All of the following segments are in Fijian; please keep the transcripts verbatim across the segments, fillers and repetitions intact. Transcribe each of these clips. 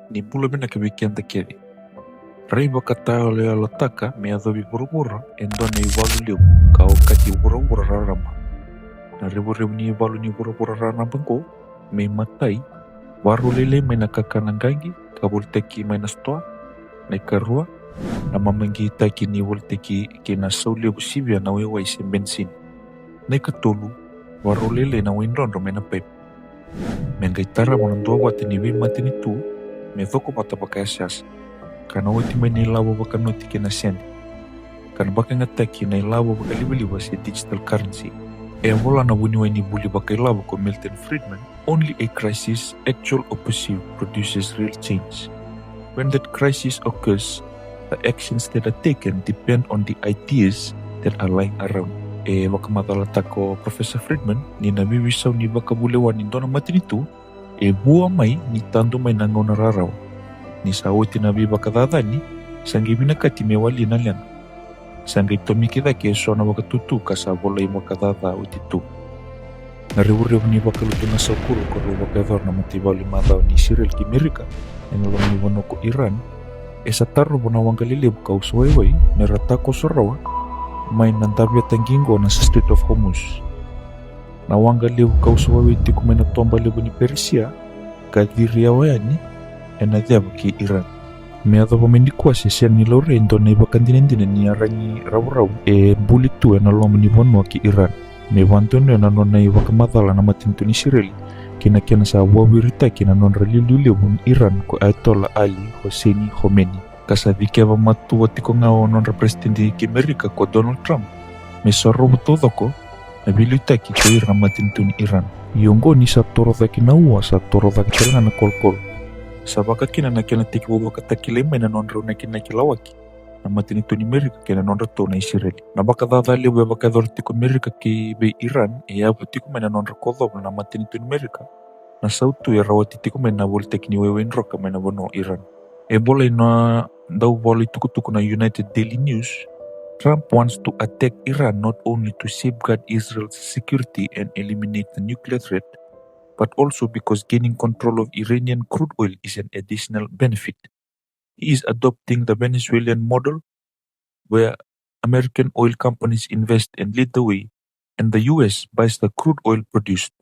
Ni bula vinaka vei keda kece. Rai vakatayaloyalotaka me yacovi vuravura e dua na ivalu levu ka okati vuravura raraba. Na revurevu ni ivalu ni vuravura raraba oqo, me imatai, varau lailai mai na kakana qaqi ka volitaki mai na sitoa. Na ikarua, na mamaqitaki ni volitaki kei na sau levu sivia na waiwai se benisini. Na ikatolu, varau lailai na wai drodro mai na paipa. Me qai tarava na duavata ni veimatanitu me cokovata vakayasayasa, ka na oti mai na ilavo vakanoti kei na sede, ka na vakayagataki na ilavo vakalivaliva se digital currency. E vola na vuniwai ni vuli vakailavo ko Milton Friedman, "Only a crisis, actual or perceived, produces real change. When that crisis occurs, the actions that are taken depend on the ideas that are lying around." E vakamacalataka o Professor Friedman ni na veiveisau ni vakavulewa ni dua na matanitu e vua mai ni tadu mai na gauna rarawa. Ni sa oti na veivakacacani, sa qai vinakati me wali na leqa. Sa qai tomiki cake eso na vakatutu ka sa volai vakacaca oti tu. Na revurevu ni vakalutu na saukuru ko rau vakayacora na mataivalu imacawa ni Isireli kei Merika ena loma ni vanua ko Iran, e sa tarova na waqa lelevu ka usa waiwai me ra takoso rawa mai na daveta qiqo na Strait of Hormuz. Na waqa levu ka usa waiwai tiko mai na toba levu ni Perisia ka ciri yawa yani ena ceva kei Iran. Me yacova mai nikua se sega ni laurai e dua na ivakadinadina ni yaragi ravuravu e buli tu ena loma ni vanua kei Iran. Me vakadonuya na nona ivakamacala na matanitu ni Isireli kei na kena sa vuavuiritaki na nodra iliuliu levu ni Iran ko Ayatollah Ali Hosseini Khomeini. Ka sa cikeva matua tiko ga o nodra peresitedi kei Merika ko Donald Trump me sa rovo taucoko na veiliutaki ko ira na matanitu ni Iran. Ia oqo ni sa toro cake na ua, sa toro cake tale ga na kolokolo. Sa vaka kina na kena tekivu vakatakilai mai na nodrau nakinaki lawaki na matanitu ni Merika kei na nodratou na Isireli. Na vakacaca levu e vakayacora tiko Merika kei vei Iran e yavu tiko mai na nodra kocova na matanitu ni Merika na sautu e rawati tiko mai na volitaki ni waiwai droka mai na vanua o Iran. E volai na dauvola itukutuku na United Daily News, "Trump wants to attack Iran not only to safeguard Israel's security and eliminate the nuclear threat, but also because gaining control of Iranian crude oil is an additional benefit. He is adopting the Venezuelan model where American oil companies invest and lead the way, and the U S buys the crude oil produced.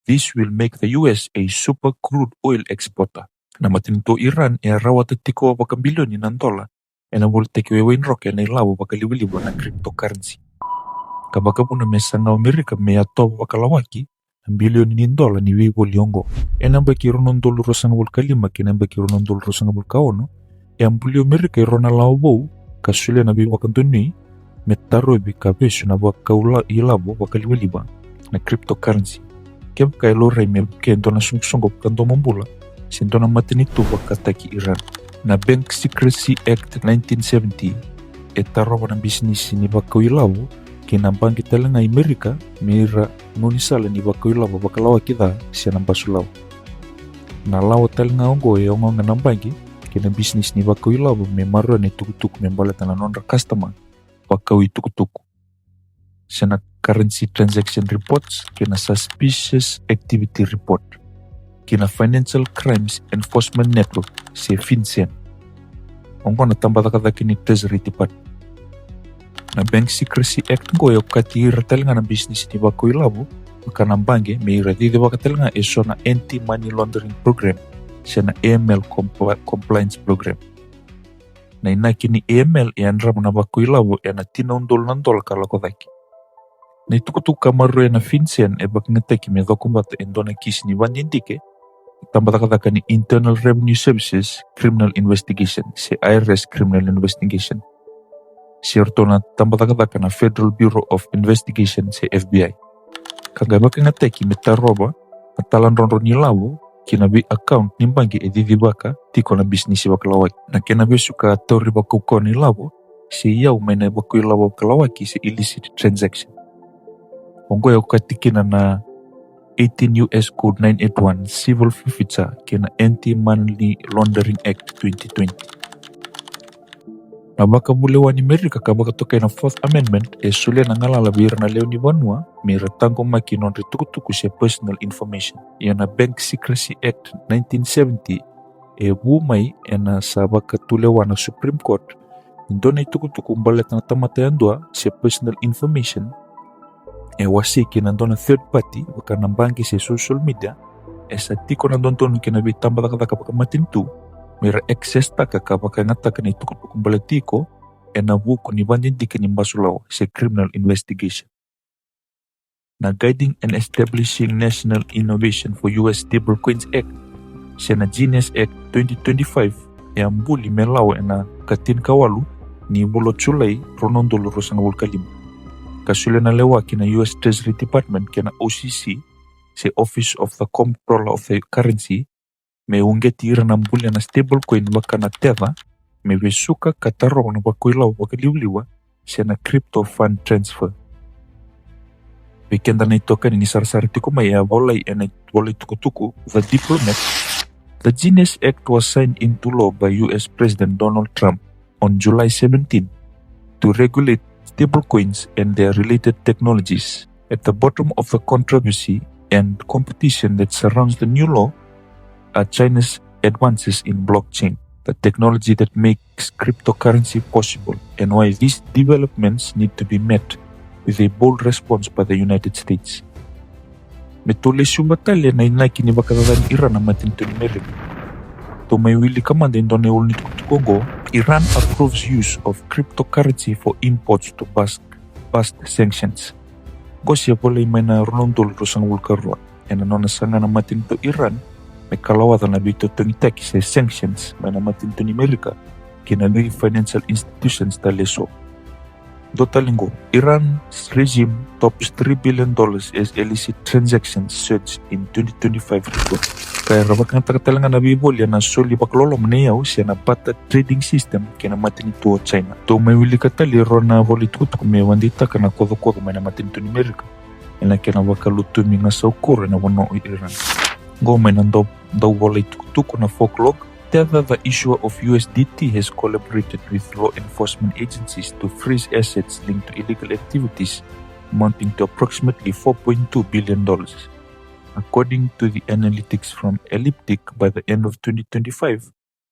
This will make the U S a super crude oil exporter." Na matanitu o Iran e a rawata tiko vakabilioni na dola ena volitaki waiwai droka ena ilavo vakalivaliva na cryptocurrency, ka vakavuna me saga o Merika me yatova vakalawaki na bilioni ni dola ni veivoli oqo. Ena yabaki rua na udolu ruasagavulu ka lima kei na yabaki rua na udolu ruasagavulu ka ono, e a bulia o Merika e rua na lawa vou ka solia na veivakadonui me tarovi ka vesu na vakau ilavo vakalivaliva na cryptocurrency, kevaka e laurai me vukea e dua na soqosoqo vakadomobula se dua na matanitu vakataki Iran. Na Bank Secrecy Act nineteen seventy e tarova na bisinisi ni vakau ilavo kei na baqe tale ga i Merika me ira gaunisala ni vakau ilavo vakalawaki ca se na basu lavo. Na lawa tale ga oqo e ogaoga na baqe kei na bisinisi ni vakau ilavo me maroroya na itukutuku me baleta na nodra customer vakau itukutuku, se na currency transaction reports kei na suspicious activity report, kei na Financial Crimes Enforcement Network se FinCEN. Oqo na tabacakacaka ni Treasury Department. Na Bank Secrecy Act oqo e okati ira tale ga na bisinisi ni vakau ilavo vaka na baqe me ira cicivaka tale ga eso na anti-money laundering program se na A M L compli-, compliance program. Na inaki ni A M L e yadrava na vakau ilavo ena tini na udolu na dola ka lako cake. Na itukutuku ka maroroya na FinCEN e vakayagataki me cokovata e dua na kisi ni vakadidike, tabacakacaka ni Internal Revenue Services Criminal Investigation se I R S Criminal Investigation, se ratou na tabacakacaka na Federal Bureau of Investigation se F B I. Ka qai vakayagataki me tarova na taladrodro ni lavo ki na vei account ni baqe e cicivaka tiko na bisinisi vakalawaki. Na kena vesu ka tauri vakaukauwa ni lavo se iyau mai na vakau ilavo vakalawaki se illicit transaction. Oqo e okati kina na eighteen U S Code nine eight one, Civil Forfeiture, kei na Anti-Money Laundering Act twenty twenty. Na vakavulewa ni Merika ka vakatokai na Fourth Amendment e solia na galala vei ira na lewe ni vanua me ra taqomaki nodra itukutuku se personal information. Ia na Bank Secrecy Act nineteen seventy e vu mai ena sa vakatulewa na Supreme Court ni dua na itukutuku baleta na tamata yadua se personal information e wasei kina dua na third party, vaka na baqe se social media, e sa tiko na dodonu kei na veitabacakacaka vakamatanitu me ra access taka ka vakayagataka na itukutuku baleti iko ena vuku ni vakadidike ni basulawa se criminal investigation. Na Guiding and Establishing National Innovation for U S Stablecoins Act, se na Genius Act twenty twenty-five, e a buli me lawa ena ka tinikawalu ni vula o Julai rua na udolu ruasagavulu ka lima, ka solia na lewa ki na U S Treasury Department kei na O C C, se Office of the Comptroller of the Currency, me uqeti ira na bulia na stablecoin vaka na Tether, me vesuka ka tarova na vakailavo vakalivaliva se na crypto fund transfer. Vei keda na itokani ni sarasara tiko mai, e a volai ena ivola itukutuku The Diplomat. The Genius Act was signed into law by U S President Donald Trump on July seventeen to regulate stablecoins and their related technologies. At the bottom of the controversy and competition that surrounds the new law are China's advances in blockchain, the technology that makes cryptocurrency possible, and why these developments need to be met with a bold response by the United States. Me tou lesuva tale na inaki ni vakacacani Iran na matanitu ni Merika. Tou mai wilika mada e dua na iulu ni tukutuku oqo: Iran approves use of cryptocurrency for imports to bust, bust sanctions. Qo se volai mai na rua na udolu ruasagavulu ka rua ena nona saga na matanitu Iran me kalawaca na veitotogitaki se sanctions mai na matanitu ni Merika kei na vei financial institutions tale eso. Dua tale qo: Iran's regime tops three billion dollars as illicit transactions surge in twenty twenty-five report. Ka era vakayagataka tale ga na veivoli ena soli vakaloloma na iyau se na barter trading system kei na matanitu o China. Tou mai wilika tale e rua na ivola itukutuku me vakadeitaka na kocokoco mai na matanitu ni Merika ena kena vakalutumi gasaukuro ena vanua o Iran. Qo mai na dau, dau vola itukutuku na Forklog: Tether, the issuer of U S D T, has collaborated with law enforcement agencies to freeze assets linked to illegal activities amounting to approximately four point two billion dollars. According to the analytics from Elliptic, by the end of twenty twenty-five,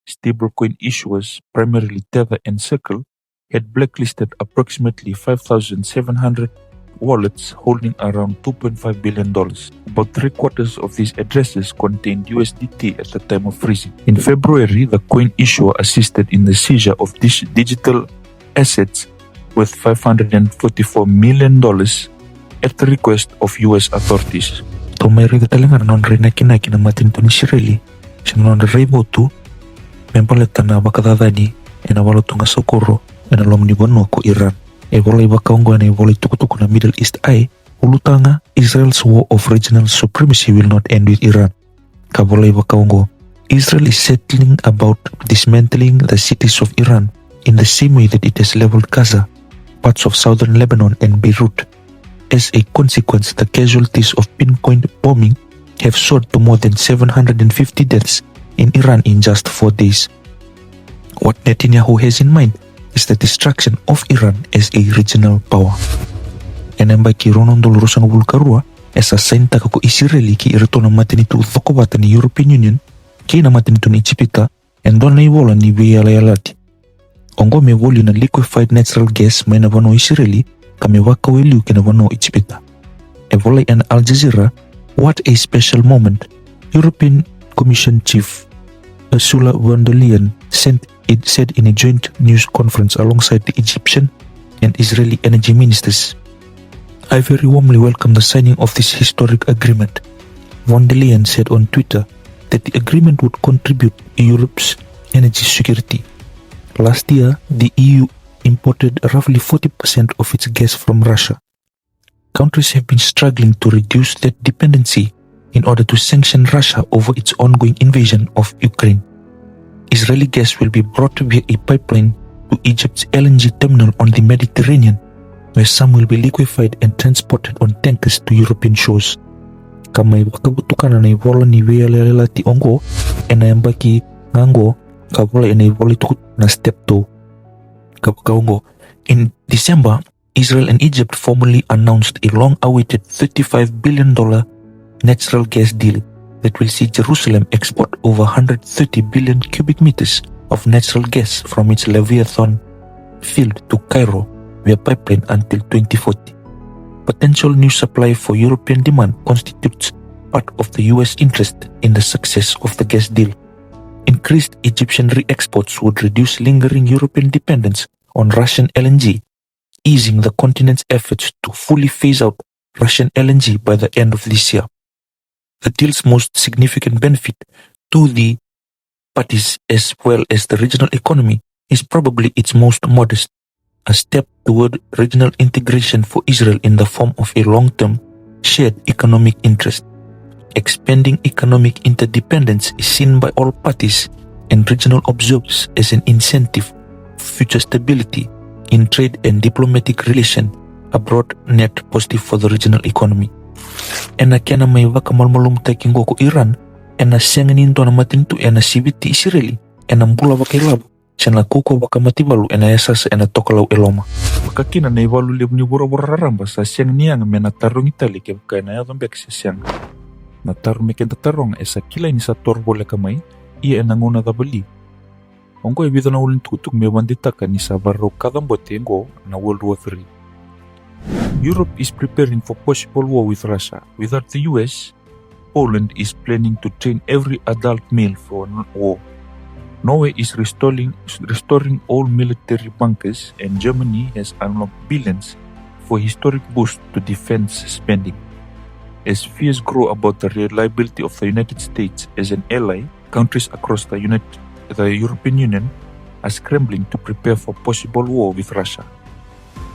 stablecoin issuers, primarily Tether and Circle, had blacklisted approximately five thousand seven hundred wallets holding around two point five billion dollars. About three quarters of these addresses contained U S D T at the time of freezing. In February, the coin issuer assisted in the seizure of dis-, digital assets worth five hundred and forty-four million dollars at the request of U S authorities. Tou mai raica tale ga na nodra inakinaki na matanitu ni Isireli se na nodra raivotu me baleta na vakacacani ena valutu gasaukuro ena loma ni vanua ko Iran. E volai vakaoqo ena ivola itukutuku na Middle East Eye: Ulutaga: Israel's war of regional supremacy will not end with Iran. Ka volai vakaoqo: Israel is settling about dismantling the cities of Iran in the same way that it has leveled Gaza, parts of southern Lebanon and Beirut. As a consequence, the casualties of pinpoint bombing have soared to more than seven hundred and fifty deaths in Iran in just four days. What Netanyahu has in mind is the destruction of Iran as a regional power. Ena yabaki rua na udolu ruasagavulu ka rua, e sa sainitaka ko Isireli kei iratou na matanitu cokovata ni European Union kei na matanitu ni Ijipita e dua na ivola ni veiyalayalati. Oqo me voli na liquefied natural gas mai na vanua o Isireli ka me vakau e liu ki na vanua o Ijipita. E volai ena Al Jazeera: What a special moment, European Commission Chief Ursula von der Leyen sent-, it said in a joint news conference alongside the Egyptian and Israeli energy ministers. I very warmly welcome the signing of this historic agreement, von der Leyen said on Twitter that the agreement would contribute to Europe's energy security. Last year, the E U imported roughly forty percent of its gas from Russia. Countries have been struggling to reduce that dependency in order to sanction Russia over its ongoing invasion of Ukraine. Israeli gas will be brought via a pipeline to Egypt's L N G terminal on the Mediterranean, where some will be liquefied and transported on tankers to European shores. ka mai vakavotukana na ivola ni veiyalayalati oqo ena yabaki ga oqo, ka volai ena ivola itukutuku na Step Two. Ka vaka oqo, in December, Israel and Egypt formally announced a long-awaited thirty-five billion dollar natural gas deal that will see Jerusalem export over hundred thirty billion cubic meters of natural gas from its Leviathan field to Cairo via pipeline until twenty forty. Potential new supply for European demand constitutes part of the U S interest in the success of the gas deal. Increased Egyptian re-exports would reduce lingering European dependence on Russian L N G, easing the continent's efforts to fully phase out Russian L N G by the end of this year. The deal's most significant benefit to the parties as well as the regional economy is probably its most modest, a step toward regional integration for Israel in the form of a long-term shared economic interest. Expanding economic interdependence is seen by all parties and regional observers as an incentive for future stability in trade and diplomatic relation, a broad net positive for the regional economy. Ena kena mai vakamalumalumutaki oqo ko Iran, ena sega ni dua na matanitu ena siviti Isireli ena bula vakailavo se na kaukauwa vakamativalu ena yasayasa ena tokalau e loma. Vakakina na ivalu levu ni vuravura raraba sa sega ni yaga me na tarogi tale kevaka ena yaco beka se sega. Na taro me keda taroga e sa kilai ni sa toro voleka mai, ia ena gauna cava li? Oqo e vica na ulunitukutuku me vakadeitaka ni sa vakarau kacabote oqo na World War Three. Europe is preparing for possible war with Russia. Without the U S, Poland is planning to train every adult male for war. Norway is restoring, restoring all military bunkers, and Germany has unlocked billions for a historic boost to defense spending. As fears grow about the reliability of the United States as an ally, countries across the, United, the European Union are scrambling to prepare for possible war with Russia.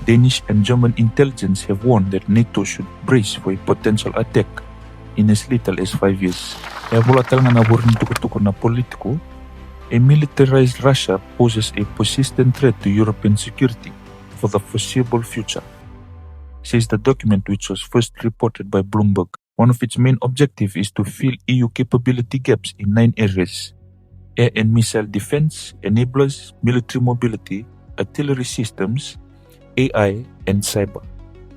Danish and German intelligence have warned that NATO should brace for a potential attack in as little as five years. E vola tale ga na vure ni tukutuku na Politico, a militarized Russia poses a persistent threat to European security for the foreseeable future, says the document, which was first reported by Bloomberg. One of its main objectives is to fill E U capability gaps in nine areas: air and missile defense, enablers, military mobility, artillery systems, A I, and cyber,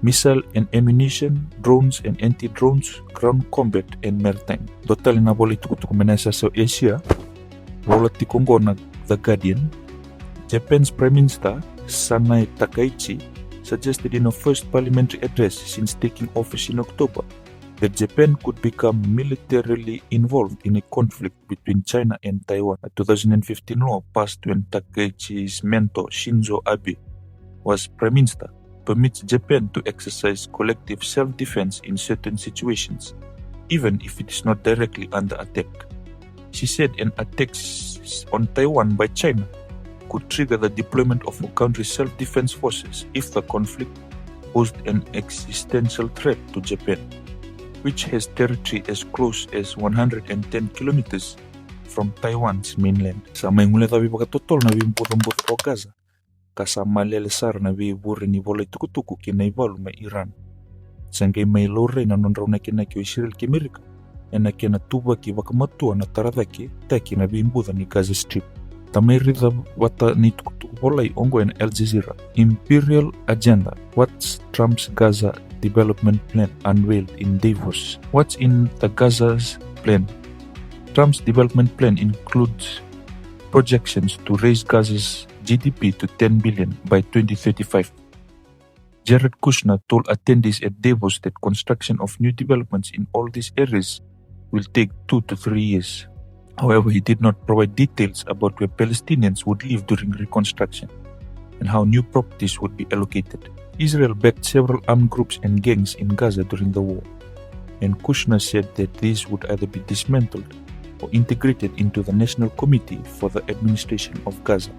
missile and ammunition, drones and anti-drones, ground combat, and maritime. Dua tale na vola itukutuku mai na yasayasa o Asia, vola tiko oqo na The Guardian. Japan's Prime Minister Sanae Takaichi suggested in her first parliamentary address since taking office in October that Japan could become militarily involved in a conflict between China and Taiwan. A two thousand fifteen law passed when Takaichi's mentor Shinzo Abe was prime minister permits Japan to exercise collective self-defense in certain situations, even if it is not directly under attack. She said an attack s-, on Taiwan by China could trigger the deployment of a country's self-defense forces if the conflict posed an existential threat to Japan, which has territory as close as one hundred and ten kilometers from Taiwan's mainland. Sa mai guilecavi vakatotolo na veibucabuca o Gaza, ka sa malele sara na veivure ni vola itukutuku kei na ivalu mai Iran. Sa qai mai laurai na nodrau nakinaki o Isireli kei Merika ena kena tuvaki vakamatua na tara cake taki na veibuca ni Gaza Strip. Ta mai raica vata na itukutuku volai oqo ena Al Jazeera. Imperial Agenda: What's Trump's Gaza development plan unveiled in Davos? What's in the Gaza's plan? Trump's development plan includes projections to raise Gaza's G D P to ten billion by twenty thirty-five. Jared Kushner told attendees at Davos that construction of new developments in all these areas will take two to three years. However, he did not provide details about where Palestinians would live during reconstruction and how new properties would be allocated. Israel backed several armed groups and gangs in Gaza during the war, and Kushner said that these would either be dismantled or integrated into the National Committee for the Administration of Gaza,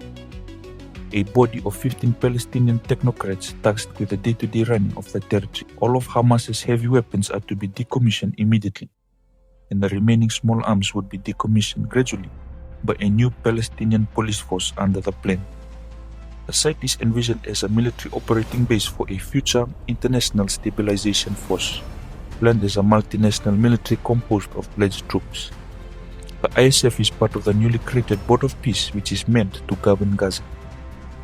a body of fifteen Palestinian technocrats tasked with the day-to-day running of the territory. All of Hamas's heavy weapons are to be decommissioned immediately, and the remaining small arms would be decommissioned gradually by a new Palestinian police force under the plan. The site is envisioned as a military operating base for a future international stabilization force. planned as a multinational military composed of pledged troops. The I S F is part of the newly created Board of Peace, which is meant to govern Gaza.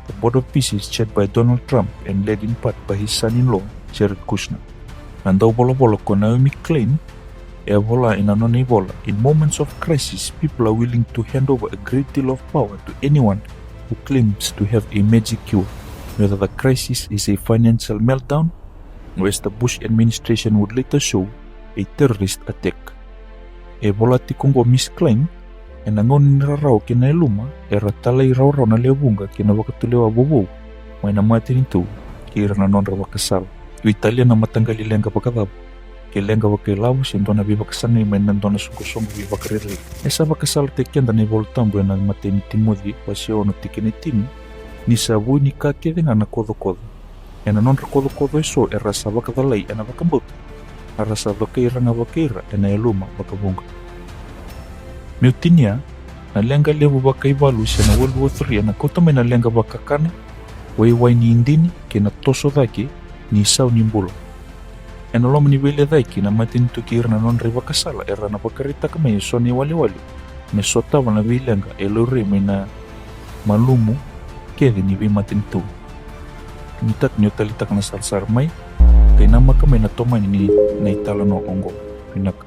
The Board of Peace is chaired by Donald Trump and led in part by his son-in-law, Jared Kushner. Na dauvolavola ko Naomi Klein e vola ena nona ivola, "In moments of crisis, people are willing to hand over a great deal of power to anyone who claims to have a magic cure, whether the crisis is a financial meltdown, or as the Bush administration would later show, a terrorist attack." E vola tiko oqo Miss Klein, ena gauna ni rarawa kei na yaluma, era talai rawarawa na lewe vuqa kei na vakatulewa vovou mai na matanitu kei ira na nodra vakasala. Veitalia na mataqali leqa vakacava, ke leqa vakailavo se dua na veivakasagai mai na dua na soqosoqo veivakarerei. E sa vakasalataki keda na iVola Tabu ena imatai ni Timoci wase ono tikina e tini, ni sa vu ni ka kece ga na kocokoco. Ena nodra kocokoco eso era sa vakacalai ena vakabauta, a ra sa cokai ira ga vakai ira ena yaluma vakavuqa. Meu tinia, na leqa levu vakaivalu se na World War Three ena kauta mai na leqa vakakana, waiwai ni idini kei na toso cake ni isau ni bula. Ena loma ni veilecayaki na matanitu kei ira na nodra ivakasala era na vakaraitaka mai eso na iwalewale me sotava na veileqa e laurai mai na malumu kece ni veimatanitu. Nuitaka ni o taleitaka na sarasara mai, ka inamaka mai na tomani ni na italanoa oqo. Vinaka.